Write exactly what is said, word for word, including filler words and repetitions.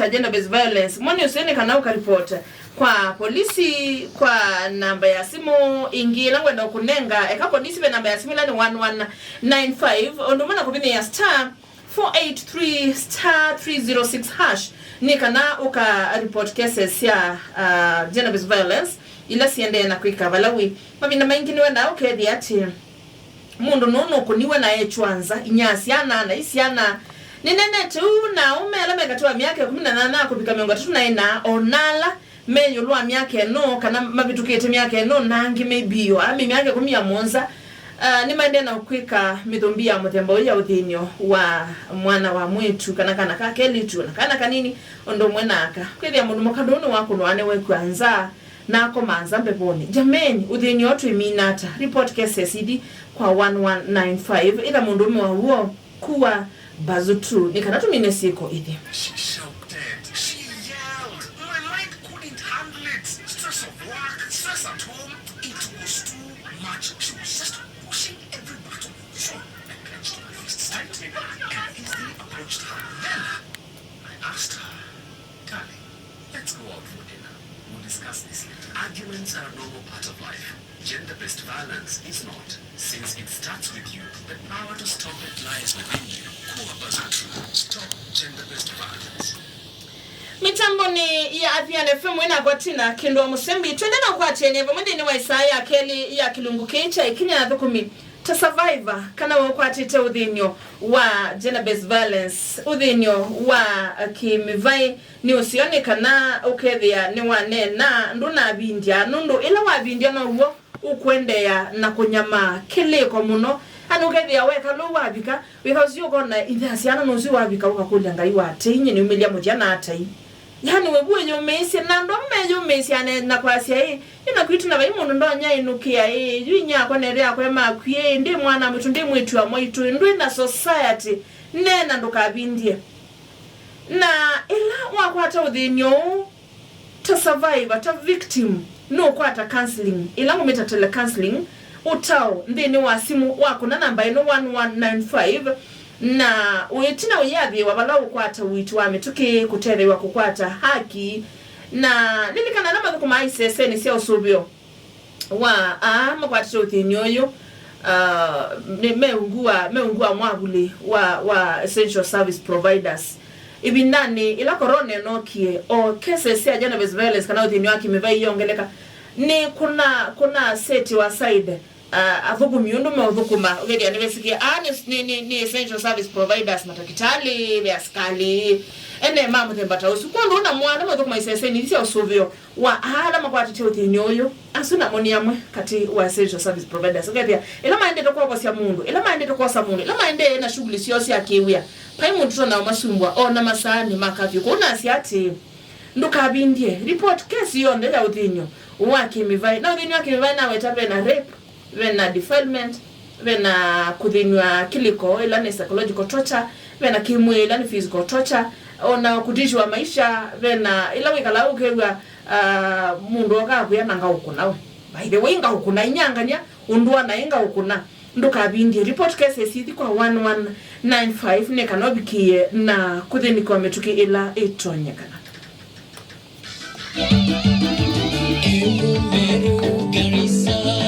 ta gender based violence, mwana ũsu nĩ kana ũkaripoti kwa polisi kwa namba ya simũ ĩngĩ ĩla ngwenda kũnenga. Eka polisi ve namba ya simũ ĩla nĩ one one nine five, ũndũ ũmwe na kũvinyĩa star four eight three star three zero six hash nĩ kana ũka report cases sya, uh, gender based violence ila siendee na kwĩka vala wĩ. Mavinda maingĩ nĩwendaa ũkethĩa atĩ mũndũ nũũ nũkũniwe na ekywa nza, inyia syana na isyana. Nĩnenete ũu na aũme ala me katĩ wa myaka ĩkũmi na nyanya kũvika mĩongo ĩtatũ na ĩna, o na ala me ĩũlũ wa myaka ĩno kana mavĩtũkĩte myaka ĩno, na angĩ maybe o aa me myaka ĩkũmi ya mũonza, ah, nĩmaendee na kwĩka mĩthũmbi ya mũthemba ũyũ ya ũthĩny'o wa mwana wa mwĩĩtu kana kana ka kelĩtu na kana kanini, ũndũ ũmwe na aka. Kwĩthĩa mũndũ mũka nũũ nĩwakũnwa, nĩwekw'a nza, na akoma nza mbevonĩ. Jameni, ũthĩny'o twĩmina ata? Report cases ithi kwa one one nine five. Ĩtha mũndũũme wa w'o, kua Bazutu, nĩ kana tũmine syĩko ithi. She shouted, she yelled. My mind couldn't handle it. Stress of work, stress at home. It was too much. She was just pushing every button. Phone and clenched my fists tight and easily approached her. Then I asked her, "Darling, let's go out for dinner. We'll discuss this later." Arguments are a normal part of life. Gender-based violence is not. Since it starts with you, the power to stop it lies within you. Kuwa Bazutu. Stop gender-based violence. Mĩtambonĩ ya Athiani F M wĩnakwa Tina Kĩndũ wa Mũsembi, twende na ũkwatĩanĩa vamwe nthĩnĩ wa ĩsaa ya kelĩ ya kĩlungu kĩĩ kya ĩkinya ya thũkũmi. Ta survivor, kana we ũkwatĩte ũthĩny'o wa gender-based violence, ũthĩny'o wa kĩmĩvaĩ, nĩ ũseo nĩ kana ũkethĩa nĩwaneena, ndũnavindya, nũndũ ĩla wavindya now'o ũkũendeea na kũnyamaa kĩlĩko mũno. Ani ũkethĩa weka lũu wavika, wĩka ũsu ũkona ithe asyana nũsu wavika ũkakũlya Ngai, wa tei, nyie nĩumĩlya mũthya na atai? Yani, we vu wĩyũmĩĩsye, na andũ amwe meyũmĩĩsya na, na kwasya, ĩ, ĩ na kwitũ na vai mũndũ ndonya ĩnũkĩa, ĩ, yu inyia akwa na ĩthe akwa makwie, ĩ, ndĩ mwana mwĩtũ, ndĩ mwĩĩtu wa mwaitũ, ĩ, ndwĩ na society, neena, ndũkavindye. Na ĩla wakwata ũthĩny'o ũũ, ta survivor, ta victim, nũkwata counseling, ĩla ngũmĩta telecounseling, ũtao nthĩnĩ wa simũ, wakũna namba ĩno one one nine five, na wĩtina ũyathĩĩwa vala ũkwata ũiiti wa mĩtũkĩ, kũtetheew'a kũkwata haki. Na lilikana ala mathũkũmaa isesenĩ sya ũsũvĩo wa aa makwatĩte ũthĩny'o ũyũ, ah, nĩ, me ungu wa, me ungu wa mwavuli wa, wa essential service providers. Ĩvindanĩ ĩla corona ĩnookie, o cases sya gender-based violence kana ũthĩny'o wa kĩmĩvaĩ iyongeleka, nĩ kũna, kũna set aside, ah, athũkũmi ũndũ meũthũkũma, ũkethĩa nĩvesĩkĩa, aa nĩ, nĩ, nĩ, nĩ essential service providers, matakĩtalĩ, ve asikalĩ, ene ma mũthemba ta ũsu. Kwondũ ũna mwana mathũkũma isesenĩ ithi sya ũsũvĩo, wa ala makwatĩte ũthĩny'o ũyũ, asu namo nĩ amwe katĩ wa essential service providers. Ũkethĩa, ĩla maendete kwovosya mũndũ, ĩla maendete kwosa mũndũ, ĩla maendee na shughuli syoo sya kĩwĩa, vai mũndũ tona ũmasumbwa, ona masaanĩ ma kafyu. Kwoou nasya atĩĩ, ndũkavindye, report case yonthe ya ũthĩny'o wa kĩmĩvaĩ. Na ũthĩny'o wa kĩmĩvaĩ naweta vena rape, vena defilement, vena kũthĩnw'a kĩlĩko, ĩla nĩ psychological torture, vena kĩmwĩĩ, ĩla nĩ physical torture, ona kutishwa maisha, vena ĩla wĩkalaa ũkew'a, ah, mũndũ oka akwĩa na ngaũkũna we. By the way, ngaũkũna, inyangany'a, ũndũa naĩ ngaũkũna. Ndũkavindye, report cases ithi kwa one one nine five nĩ kana ũvikĩe na kũthĩnĩkwa mĩtũkĩ ĩla ĩtonyekana. Embu, Meru, Garissa,